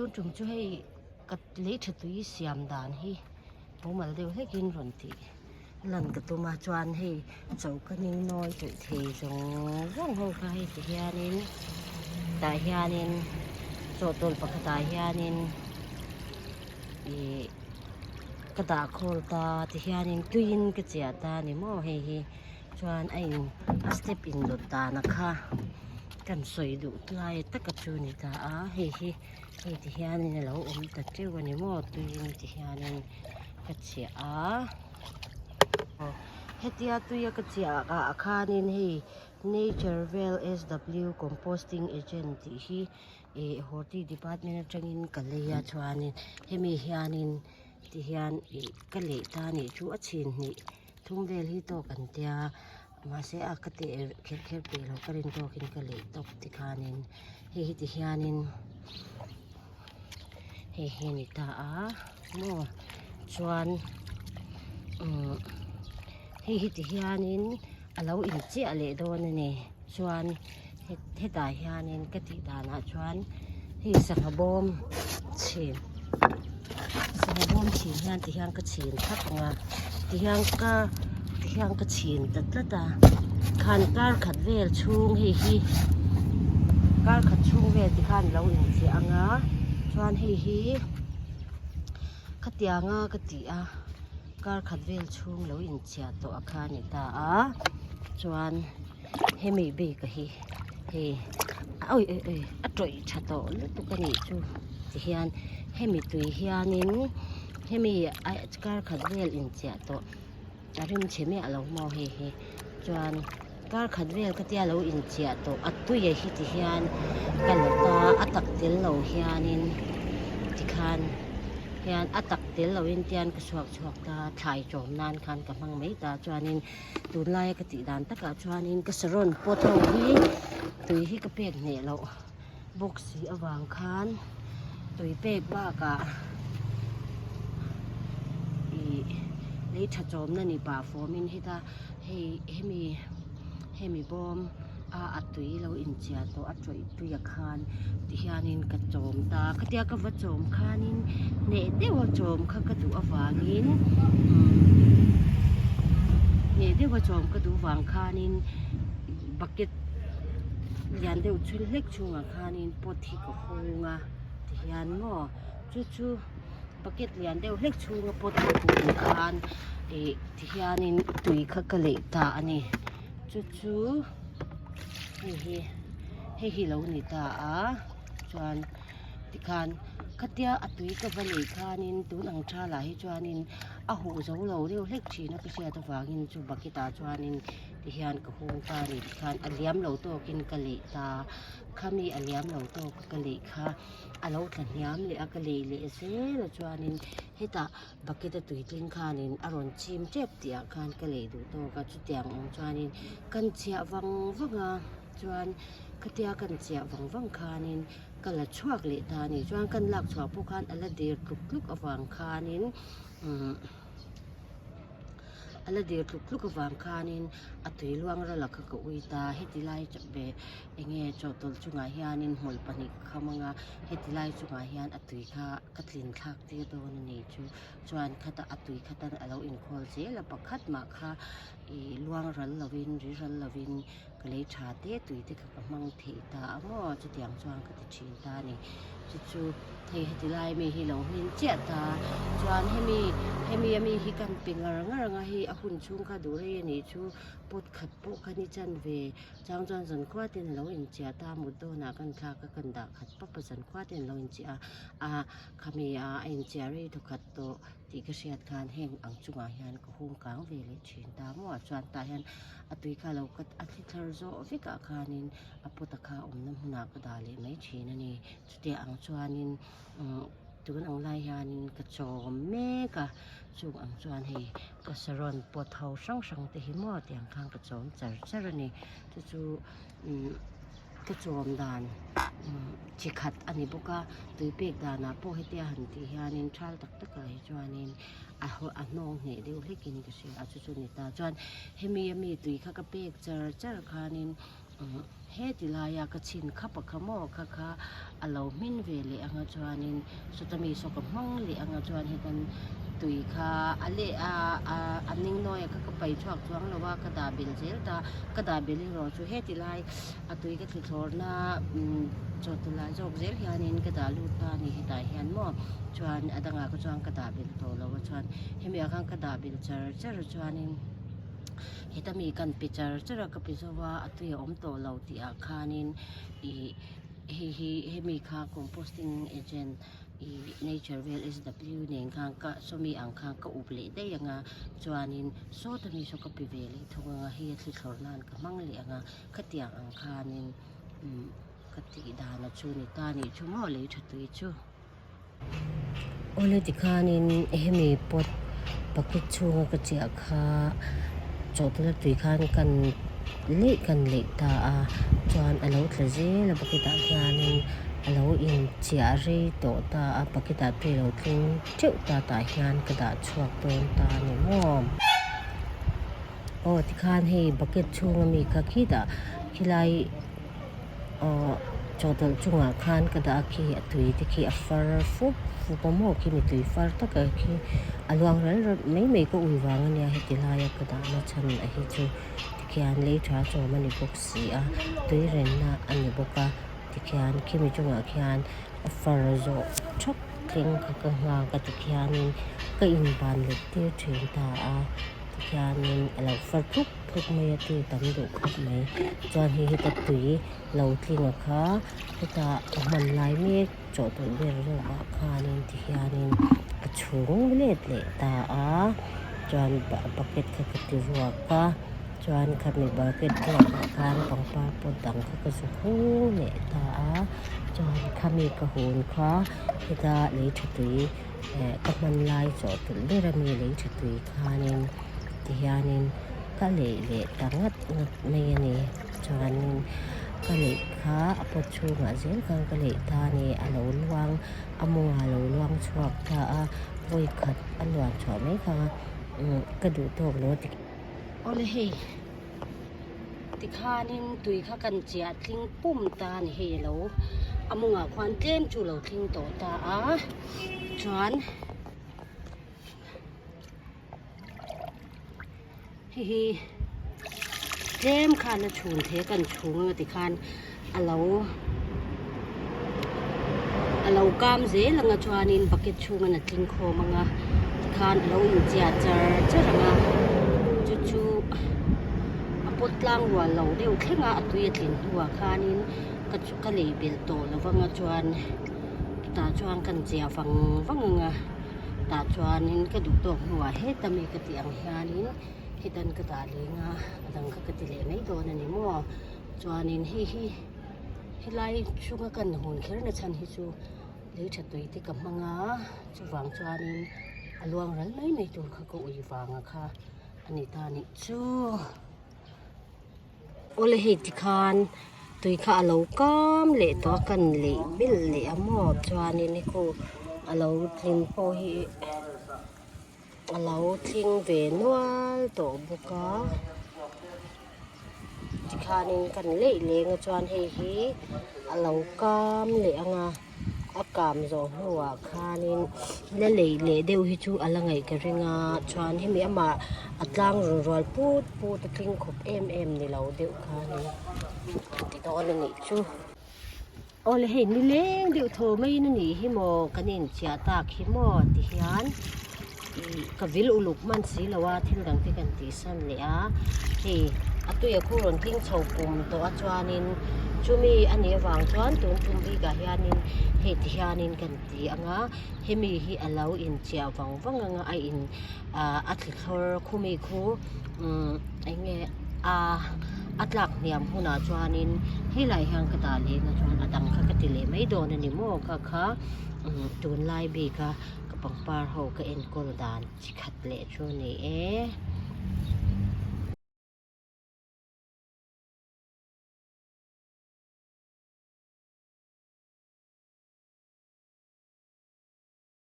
Tun tum chu hei ka lei tha tui siam dan hi mumal deuh hlekin rawn tih lan ka tum a chuan hei choka ning nawi tawih thei zawng zawng ho kha hei ti hianin tah hianin chawhtawlh pakhatah hianin ih ka dah khawl ta tihianin tuiin ka chiah ta a ni maw hei hi chuan a in a step indawt dana kha kan sawi duh lai taka chu a ni ta a hei hi hei ti hianin a lo awm ta teuh a ni maw tuiin ti hianin ka chiah a hetia tuia ka chiah ah khanin hei nature vel S_W composting agent tih hi ih horti department atangin ka lei a chuanin hemi hianin tihian ih ka lei ta anih chu a chhin hnih thum vel hi tawk an tia mahse a ka teh kher kher peih lo ka rin tawkin ka lei tawp tikhanin hei hi tihianin hei hi a ni ta a maw chuan umm hei hi tihianin a lo inchiah leh dawn a ni chuan hetah hianin ka tih danah chuan hei sangha bawm chhin sangha bawm chhin hian ti hian ka chhin thak ang a ti hian ka ti hian ka chhin ta tlat a khan kar khat vel chhung hei hi kar khat chhung vel ti khan lo inchiah ang a chuan hei hi khatianga ka tih a kar khat vel chhung lo inchiah tawh a kha a ni ta a chuan. Hemi bik a hi hei awi awi awi a tawih tha tawh lutuk a nih chu tihian hemi tui hianin hemi kar khat vel inchiah tawh a rim chhe miah lo maw hei hi chuan kar khat vel ka tia lo inchiah tawh a tui a hi tihian ka la ta a tak tel lo hianin tikhan hian a tak tel loin tian ka chhuak chhuak ta thlai chawm nan khan ka hmang mai ta chuanin. Tunlaia ka tih dan takah chuanin ka saron pot ho hi tui hi ka pek hneh loh bawk si avang khan tui pek bakah ih lei tha chawmna ni pah fawmin heta hei hemi hemi bawm a a tui lo inchiah tawh a tawih tui ah khan tihianin ka chawm ta khatia ka va chawm khanin hneh deuha chawm kha ka duh avangin hneh deuha chawm ka duh vang khanin bucket lian deuh chhun hlek chhungah khanin pot hi ka hung a tihian maw chu chu bucket lian deuh hlek chhunga pot ka hung khan ih tihianin tui kha ka leih ta a ni chu chu hei hi hei hi lo ni ta a chuan tikhan khatia a tui ka va lei khanin tun ang tha lah hi chuanin a huh zo lo deuh hlek thin a ka hriat avangin chu bucket ah chuanin tihian ka hung ta a ni tikhan a liam lo tawkin ka leih ta khami a liam lo tawk a ka leih kha a lo tla hniam leh a ka leih leh zel a chuanin hetah bucket a tui tling khanin a rawn chim tep tih ah khan ka lei duh tawk a chutiang awm chuanin kan chhiah vang vang a chuan khatia kan chhiah vang vang khanin ka la chhuak leh ta a ni chuan kan lak chhuah pawh khan a la dir tluk tluk avang khanin umm a la dir tluk tluk avang khanin a tui luang ral a kha ka ui ta heti lai ve eng nge chawhtawlh chungah hianin hmawlh pahnih ka kham ang a heti lai chungah hian a tui kha ka tlin thlak tir dawn a ni chu chuan khata a tui khatan a lo inkhawl zel a pakhat mah kha ih luang ral lovin ri ral lovin ka lei tha te tui te kha ka hmang theih ta a maw chutiang chuan ka ti thin ta a ni chu chu hei heti lai mi hi lo hmin chiah ta chuan hemi hemi ami hi kan pe ngar ngar ang a hei a hun chhung kha duh rei a nih chu pot khat pawh kha ni chan ve chang chuan zankhua ten a lo inchiah ta mut dawnah kan thlak a kan dah khat pap a zankhua ten a lo inchiah a a khami a a inchiah rei thawkhat tawh tih ka hriat khan heng ang chungah hian ka hung kang ve leh thin ta maw ah chuan tah hian a tui kha lo cut a thli thar zawh vek ah khanin a pot a kha awmna hmunah ka dah leh mai thin a ni chutiang ang chuanin umm tun ang lai hianin ka chawm mek a chung ang chuan hei ka saron pot ho hrang hrang te hi maw tiang khan ka chawm char char a ni chu chu umm ka chawm dan chi khat a ni bawk a tui pek danah pawh hetia han tih hianin thal tak takah hi chuanin a a hnawng hneh deuh hlekin ka hria a chu chu ni ta chuan hemi ami tui kha ka pek char char khanin. Heti laia ka chhin khap a kha maw kha kha a lo hmin ve leh anga chuanin sawta mi saw ka hmang leh anga chuan hetan tui kha a leh a a ning nawi a kha ka pai chhuak chuang lo a ka dah bel zel ta ka dah bel erawh chu heti lai a tui ka thli thlawrna chawhtu lai zawk zel hianin ka dah lut ta a ni hetah hian maw chuan a dangah kha chuan ka dah bel tawh lo a chuan hemi ah khan ka dah bel char char chuanin. Heta mi kan pe char char a ka pe zo a a tui a awm tawh lo tih ah khanin ih hei hi hemi kha composting agent ih nature vel S_W nen khan ka sawmi ang khan ka up leh daih ang a chuanin sawta mi saw ka pe ve leh thung ang a hei a thli thlawr nan ka hmang leh ang a khatiang ang khanin umm ka tih dan a chu ni ta a nih chu maw lei tha tui chu. Awle tikhanin hemi pot bucket chhunga ka chiah kha chawhtawlh tui khan kan leih kan leih ta a chuan a lo tla zel a bucket ah hianin a lo inchiah rei tawh ta a bucket ah tui a lo tling teuh ta tah hian ka dah chhuak dawn ta a ni maw. Aw tikhan hei bucket chhunga mi kha khitah khilai Aw chawhtawlh chungah khan ka dah a khi a tui te khi a far fup fup a maw khi mi tui far tak a khi a luang ral ral mai mai ka ui vang ania heti laia ka dahna chhan a hi chu tikhian lei tha chawm a ni bawk si a tui renna a ni bawk a tikhian khimi chungah khian a far zawh thap thleng kha ka nghak a tikhianin ka inban let tir thin ta a tikhianin a lo far thup Thuk mai a tui tam duh khawp mai. Chuan hei heta tui lo tling a kha heta a hman lai mek chawhtawlh ber zawkah khanin tihianin a chhung let leh ta a chuan bucket kha ka ti ruak a chuan khami bucket ruakah khan pangpar pot dang kha ka zu hung leh ta a chuan khami ka hun kha heta lei tha tui eh ka hman lai chawhtawlh ber ami lei tha tui khanin. Tihianin ka leih leh ta ngat ngat mai a ni. Chuanin ka leih kha a pot chhungah zel khan ka leih ta a ni. A lo luang a mawngah a lo luang chhuak ta a, vawi khat a luan chhuah mai kha ka duh tawk lo a ti. Awle hei tikhanin tui kha kan chiah tling pum ta a ni hei a lo a mawngah khuan tlem chu a lo tling tawh ta a chuan. Hei hi tlem khan a chhun thei a kan chhung anga tikhan a lo a lo kam zel anga chuanin bucket chhungin a tling khawm anga tikhan a lo inchiah char char anga chu chu a pawt tlang rual lo deuh thleng a a tui a tlin hnuah khanin ka ka lei belh tawh lo vang a chuan tah chuan kan chiah vang vang anga. Tah chuanin ka duh tawk hnuah heta mi ka tih ang hianin hetan ka dah leng a a dang kha ka ti leh mai dawn a ni maw chuanin hei hi helai chhunga kan hun kher na chhan hi chu lei tha tui te ka hmang a chuvang chuanin a luang ral mai mai tur kha ka ui vanga kha a ni ta a nih chu. Awle hei tikhan tui kha a lo kam leh tawh a kan leih belh leh a maw chuanin hei khu a lo tling pawh hi a lo tling ve nual tawh bawk a tikhanin kan leih leng a chuan hei hi a lo kam leh ang a. A kam zawh hnuah khanin la leih leh deuh hi chu a la ngaih ka ring a chuan hemi amah a tlang rawn rual put put a tling khawp em em ni lo deuh khanin a ti dawn a nih chu. Awle hei nileng deuh thaw maiin a nih hi maw kan inchiah tak hi maw ti hian ih ka vil uluk hman si lo a thil dang te kan tihsan leh a hei a tui a khu rawn tling chho pum tawh a chuanin chumi a nih avang chuan tun tum bikah hianin hei ti hianin kan ti ang a hemi hi a lo inchiah vang vang ang a a in ah a thli thlawr khumi khu umm eng nge a a tlak hniam hunah chuanin helaiah hian ka dah leh na chuan a dang kha ka ti leh mai dawn a ni maw kha kha umm tunlai bika. Ka pangpar ho ka enkawl dan chi khat leh chu a ni e.